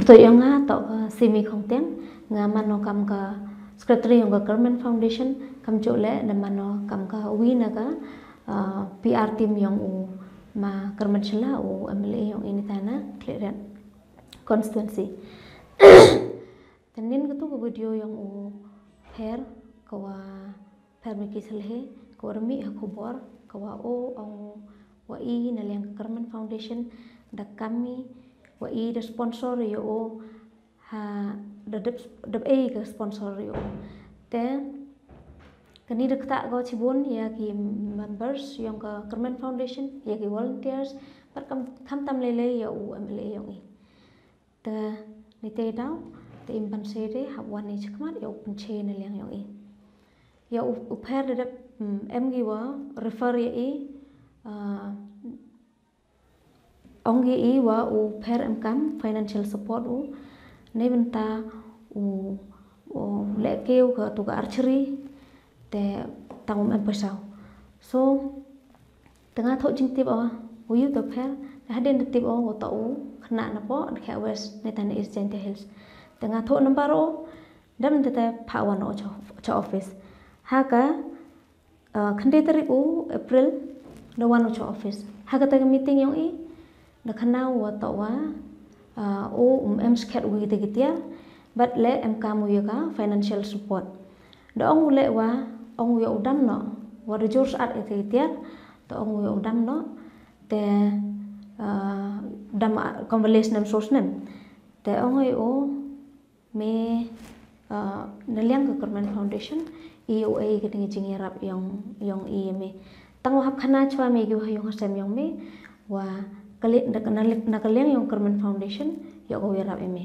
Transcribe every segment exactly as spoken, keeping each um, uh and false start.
To ïong nga to ka Simi Khongtiang, nga mano kam ka secretary ïong ka Kyrmen Foundation, kam jok le da mano kam ka wi na ka uh, P R team ïong u ma Kyrmen Shylla, u M L A ïong ini tana Khliehriat constituency. Tenin katu ka video ïong u Pher ka wa Pher Miki Sylhie, ka wa rmi ha khubor, ka wa o ong wa i na liang ka Kyrmen Foundation da kami wa i da sponsor ïa o ha da dep dep ei ka sponsor ïa o. Te kani da kata ka chibun ïa ki members ïong ka Kyrmen Foundation, ïa ki volunteers, pat kam kam tam lele ïa u M L A ïong i. Te ni te daw te im ban se de hap wan i chakmat ïa u pynche na liang ïong i. Ïa u Pher da dep em gi wa refer ïa i, ong ïa i wa u Pher em kam financial support u ne bynta u u leh kiew ka tu ka archery te tang um em pesa. So te nga thoh jingtip o u yu to Pher, te hadien da tip o wa to u khynnah na po da khe west ne tane East Jaintia Hills. Te nga thoh number o dam te te pha wan o cha office. Ha ka Uh, khyndai tarik u April da wan u cha office. Ha kata ka meeting ïong i da khana wa to wa uh, u um em skhet u ïa kita ki tiar, bad le em kam u ïa ka financial support. Da ong u le wa ong u ïa u dam no wa da jur sat ïa kita ki tiar. Da ong u ïa u dam no te uh, dam uh, convalescent nem sos nem. Te ong u ïa u me uh, na liang ka Kyrmen Foundation i u ei ka ding jingïarap ïong ïong i me. Tang wa hap khana chwa me ki wa ïong hasem ïong me wa kali na ka liang ïong Kyrmen Foundation ïa ko ïarap i me.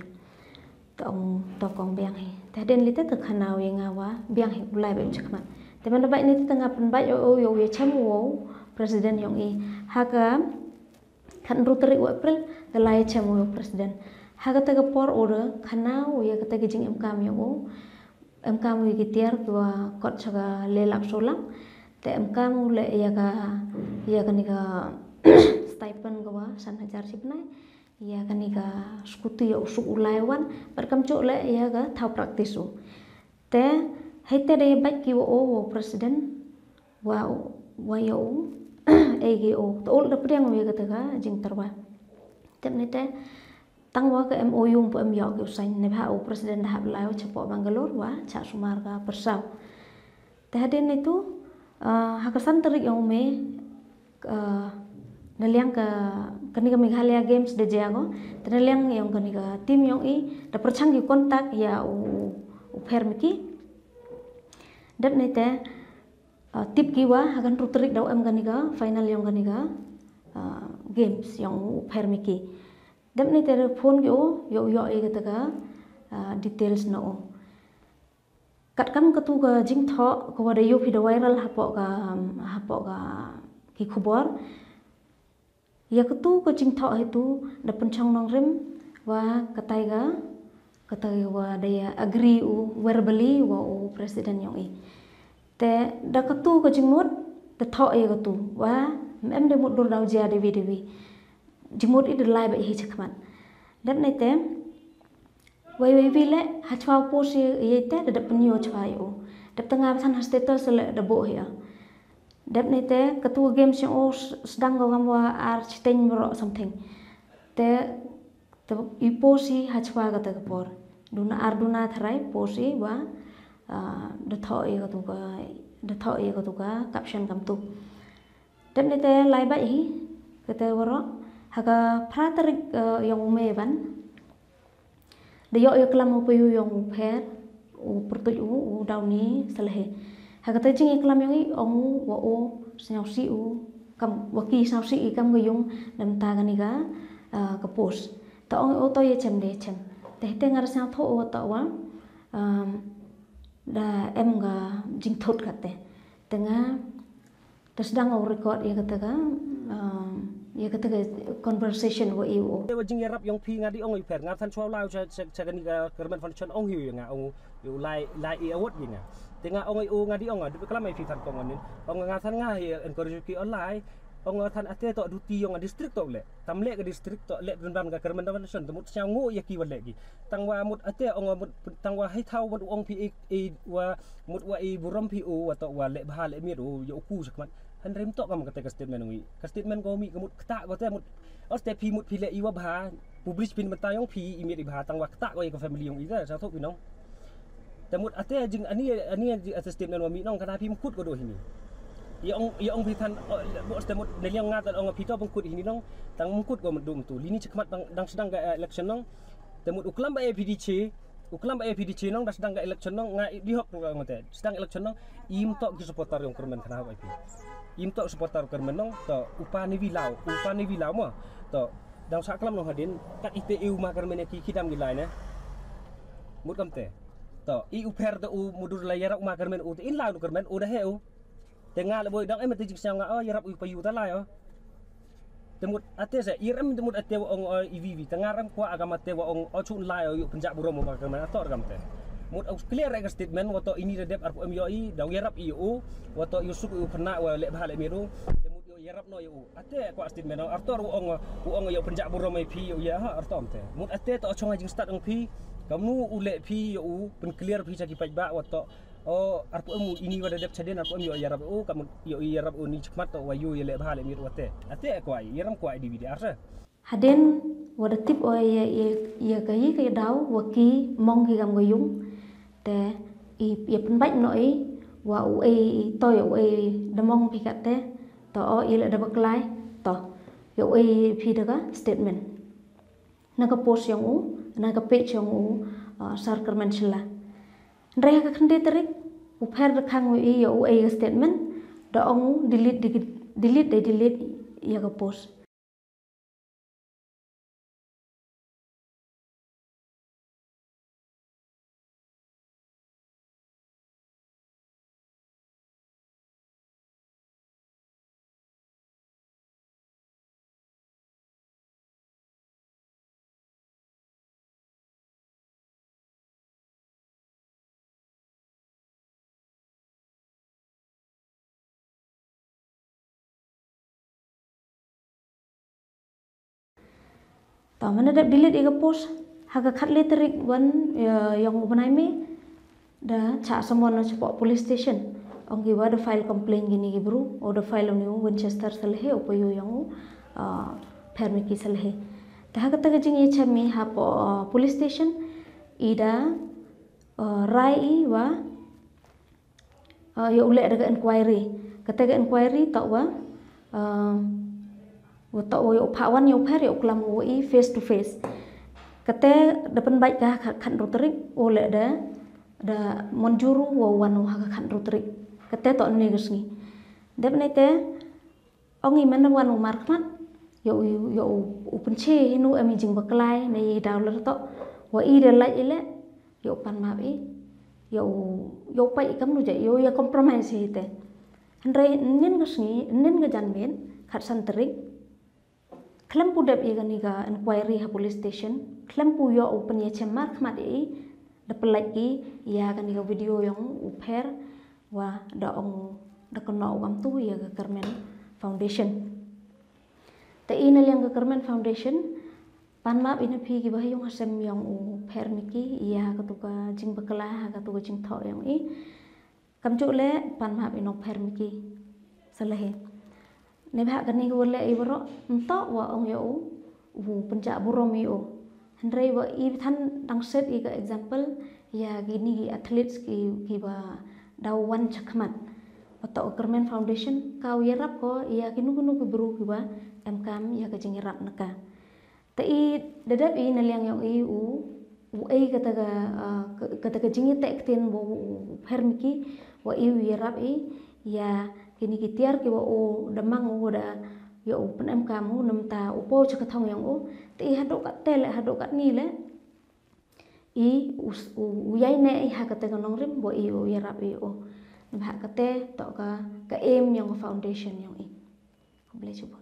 Tong tokong biang hi. Te den lite ka khana wi nga wa biang hi u lai ba chakmat. Te man ba ni te nga pynbai ïa u ïa u ïa chem u president ïong i. Ha ka khatynru tarik u April da lai chem u president. Ha kata ka por u da khana u ïa kata ka jingem kam ïong u. Em kam u ïa ki tiar ki wa kot cha ka le lak so lak. Te em kam u le ïa ka ïa kani ka stipend ka wa san hajar shi bnai. Ïa kani ka scooty ïa u suk u lai wan bad kam chok le ïa ka thaw practice u. Te hei te dei bad ki wa o wa president wa wa ïa u ei ki o to ol da pdiang ïa kata ka jingterwa. Te ne te tang wa ka M O U pu em ïa ki u sain ne ba u president da hap lai u chapo Bangalore wa cha sumar ka persaw. Te hadien ne tu uh, ha ka san tarik ïong me uh, na liang ka kani ka Meghalaya Games de jia ko te na liang ïong kani ka team ïong i da perchang ki kontak ïa u u Pher Miki. Dep ne te uh, tip ki wa ha kan ru tarik da em kani ka final ïong kani ka uh, games ïong u Pher Miki. Dep ne te phone ki u ïong ïong i kata ka uh, details na u. Kat kam katu ka jingthoh ka wa da yu phi da viral hapoh ka hapoh ka ki khubor. Ïa katu ka jingthoh hi tu da pynchong nongrim wa katai ka katai wa da ïa agree u verbally wa u president ïong i. Te da katu ka jingmut da thoh ïa katu wa em de mut dur da u jia dewi dewi. Jingmut i da lai ba i hi chakmat. Dep ne te Wei wei wi le ha chwa u post ïa ïa te da dep pynïoh chwa ïa u. Dep tanga ba san ha status le da bo hi a. Dep ne te katu game sing o sdang ko gam wa ar chiteng bro something. Te te i post i ha chwa kata ka por. Duna ar duna tharai post i wa da thoh ïa katu ka da thoh ïa katu ka caption kam tu. Dep ne te lai bai hi kata waro ha ka phra tarik ïong u me ban. Da ïoh ïa klam u pei u ïong u pher u pyrtuit u u daw ni sa lehei. Ha kata jingïaklam ïong i ong u wa u sñiawsih u kam wa ki sñiawsih i kam ka yung na mynta kani ka ka post. Ta ong u to ïa chem de chem. Te te nga da sñiawthuh u ta wa da em ka jingthut kate. Te nga Te sdang u record ïa kata ka ïa kata ka conversation wa i u. Te wa jingïarap ïong phi nga di ong i pher nga than chwa u lai cha cha kani ka Kyrmen Foundation ong hi ïa nga ong u lai lai i award ïa nga. Te nga ong i u nga di ong nga di klam i phi than kong ong nga than nga hi encourage ki u lai. Ong than ate to duty yong a district to leh. Tam leh ka district to leh pynban ka kyrmen da ban shon, te mut sñiaw ngu ïa ki wa leh ki. Tang wa mut ate ong mut tang wa hei thaw mut ong phi e, e wa mut wa e burom phi u wa to wa leh bha leh miet u ïa u ku shakmat. Hynrei mut to kam kate ka statement wi. Ka statement ko mi ka mut kata ko te mut. Oste phi mut phi leh i wa bha, publish phin mynta yong phi i miet i bha tang wa kata ko ïa ka family yong i te sa thok phi nong. Te mut ate jing ani ani jing ate statement wa mi nong kana phi mkut ko do hini. Ïa ong ïa ong phi than bo ste mut ne liang nga ta ong phi to mkut hini nong. Tang mkut ko mdum tu. Lini chakmat dang dang sedang ka election nong. Te mut u klam ba A P D C, u klam ba A P D C nong dang sedang ka election nong nga di hok tu nga te. Sedang election nong im to ki supporter yong kyrmen kana hok A P. Im to supporter kyrmen nong to upa ni wilau, upa ni wilau mo. To dang sa klam nong hadin kat ite iu ma kyrmen ki kidam ki lai ne. Mut kam te. To i u pher te u mudur la yarap ma kyrmen u te in lai u kyrmen u da he u. Te nga le boi dang em te jing siang nga o yarap u pa yu ta lai o. Te mut ate se i rem te mut ate wa ong o i vi vi te nga rem kwa agam ate wa ong o chun lai o yu penjak burom ma kyrmen ator kam te. Mut o clear ka statement wa to ini da dep arpu em yo i da yarap i u wa to yu suk u pernah wa le bha le miru. Te mut yo yarap no yu u. Ate kwa statement no artor u ong u ong yo penjak burom ai phi yo ya ha artom te. Mut ate to chong jing start ong phi. Kamu u le phi yo u pen clear phi chaki paj ba wa to. O arpu em u ini wa da dep chaden arpu em yo yarap u kam yo yarap u ni chakmat to wa yu ya le bha le miru ate. Ate kwa i ram kwa di video arsa. Hadin wa da tip o ya ya ya ka yi ka daw wa ki mong ki gam ga yung. Te i ya penbait no i wa u ei i to ya u ei da mong phi kat te. To o i le da baklai to ya u ei phi da ka statement. Na ka post yong u na ka page yong u uh, sar kyrmen shila. Ndrei ha ka khynde tarik u pher da khang u i ya u ei ka statement da ong u delete di delete da delete ya ka post. Ta mana dep delete ïa ka post ha ka khatle tarik wan yong u bnai me da cha samon na chapoh police station. Ong ki wa da file complaint gini ki bru o da file ni u Winchester Salehe o payu yong u Phermiki Salehe. Ta ha kata ka jing ïa chami ha po police station i da rai i wa ïa u leh da ka inquiry. Kata ka inquiry ta wa wa ta wa ïa u pha wan ïa u pher ïa u klam wa i face to face. Kata da pynbait ka khat ru tarik u leh da da monjuru wa wan u ha ka khat ru tarik. Kata ta ne ka sngi. Dep ne te Ong i man wan u markhmat ïa u ïa u u pynche hinu em i jingbaklai ne i daw ler to wa i de lait i le ïa u pan map i ïa u ïa u pai i kam nu ja ïa u ïa compromise i te. Hynrei nin ka sngi nin ka janmiet khat san tarik khlem pu dep i kani ka inquiry ha police station khlem pu ïa u pynïa chem markhmat i da pynlait i ïa kani ka video yong u pher wa da ong da kynnoh u kam tu ïa ka Kyrmen Foundation. Te i na liang ka Kyrmen Foundation pan map i na phi ki ba ha yung ha sem yong u Phermiki ïa ka tu ka jingbakla ha ka tu ka jingthoh yong i. Kam ju le pan map i nong Phermiki Salehe. Ne bha kani ka wale i baro nto wa ong ïa u u pynjah burom ïa u. Hynrei wa i than dang set i ka example ïa kini ki athletes ki ki ba daw wan chakhmat. Wa to Kyrmen Foundation ka u ïarap ko ïa kinu kinu ki bru ki ba em kam ïa ka jingïarap na ka. Te i da dep i na liang yong i u u ei kata ka kata ka jingïateh ktien wa u Phermiki wa i u ïarap i ïa kini ki tiar ki wa u da mang u da ïa u pynem kam u namta u po cha ka thong yong u. Te i haduh kat te le haduh kat ni le i u ïai ne i ha kata ka nongrim wa i u ïarap i u. Namta kata to ka ka aim yong ka foundation yong i. Khublei shibun.